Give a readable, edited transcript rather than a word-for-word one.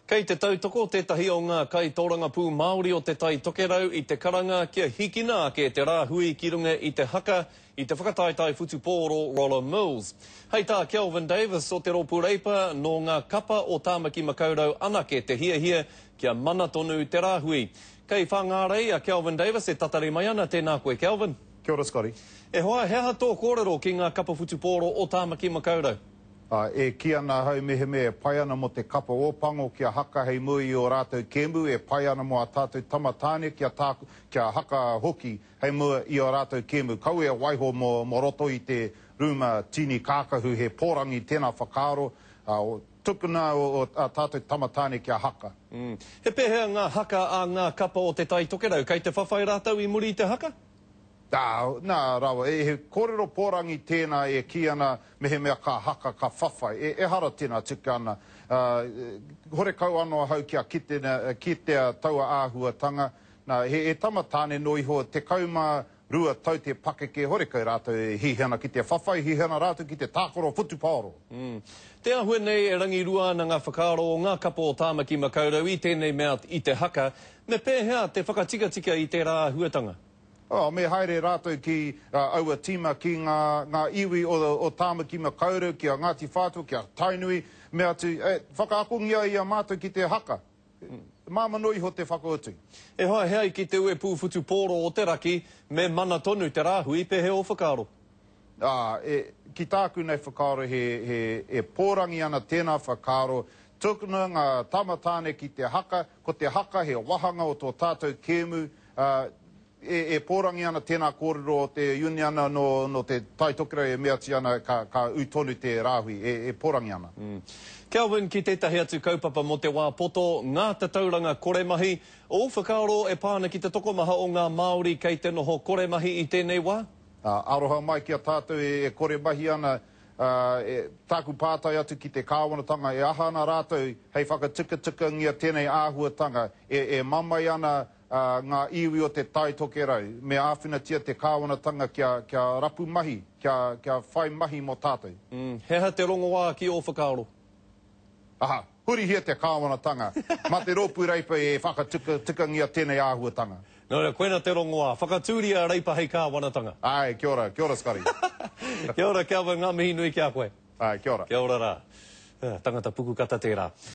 Kei te tautoko tētahi o ngā kaitōrangapū Māori o Te Tai Tokerau i te karanga kia hikina ake te rāhui ki runga i te haka i te whakataetae whutupōro Rollo Mills. Hei tā Kelvin Davis o te Rōpū Reipa, nō ngā kapa o Tāmaki Makaurau anake te hiahia kia mana tonu te rāhui. Kei Whāngārei a Kelvin Davis e tatari mai ana, tēnā koe Kelvin. Kia ora Scotty. E hoa, he aha tō kōrero ki ngā kapa whutupōro o Tāmaki Makaurau? Ā, e kī ana ahau mehemea e pai ana mō te kapa Ōpango kia haka hei mua i ō rātou kēmu, e pai ana mō ā tātou tama tāne kia tā, kia haka hoki hei mua i ō rātou kēmu. Kaua e waiho mō, mō roto i te rūma tīni kākahu he pōrangi tēnā whakaaro, ā, tukuna ō, ō, ā tātou tama tāne kia haka. Mm. He pēhea ngā haka a ngā kapa o Te Tai Tokerau? Kei te whawhai rātou i muri i te haka? Ā, nā, rawa, e, he kōrero pōrangi tēnā e kī ana mehemea ka haka, ka whawhai. E, ehara tēnā tika ana. Ā, horekau anō ahau kia kite, kitea taua āhuatanga. Nā, he, he tama tāne noa iho, 12 tau te pakeke, horekau rātou e hihi ana ki te whawhai, hihi ana rātou ki te tākaro whutupaoro. Mm. Te āhua nei e rangirua ana ngā whakaaro o ngā kapa o Tāmaki Makaurau i tēnei mea i te haka, me pēhea te whakatikatika i tērā āhuatanga? Oh, me haere rātou ki aua tīma ki ngā, ngā iwi o, o Tāmaki Makaurau, ki a Ngāti Whātua, ki a Tainui, me atu, e, whakaakongia i a mātou ki te haka. Māmā noa iho te whakautu. E hoa, he ai ki te uepū whutupōro o te raki, me mana tonu te rāhui, pēhea ō whakaaro? Ā, e, ki tāku nei whakaaro he, he, e pōrangi ana tēnā whakaaro, tukuna ngā tama tāne ki te haka, ko te haka he wahanga o tō tātou kēmu, Ā, e, e pōrangi ana tēnā kōrero o te uniana nō, nō te Tai Tokerau e meatia ana ka, ka ū tonu te rāhui, e, e pōrangi ana. Mm. Kelvin, ki tētahi atu kaupapa mō te wā poto, ngā tatauranga koremahi, ō whakaaro e pā ana ki te tokomaha o ngā Māori kei te noho koremahi i tēnei wā? Ā, aroha mai ki a tātou e, e koremahi ana, ā, e, tāku pātai atu ki te kāwanatanga e aha ana rātou hei whakatikatikangia tēnei āhuatanga, e, e mamae ana ā, ngā iwi o te Tai Tokerau, me āwhinatia te kāwanatanga kia, kia rapu mahi, kia, kia whai mahi mō tātou. Mm, he aha te rongoā ki ō whakaaro? Aha, hurihia te kāwanatanga, mā te Rōpū Reipa e whakatikatingangia tēnei āhuatanga. Nō reira, koina te rongoā, whakatūria a Reipa hei kāwanatanga. Āe, kia ora, kia ora Scotty. Kia ora Kelvin, ngā mihi nui ki a koe. Āe, kia ora. Kia ora rā. Tangata pukukata tērā.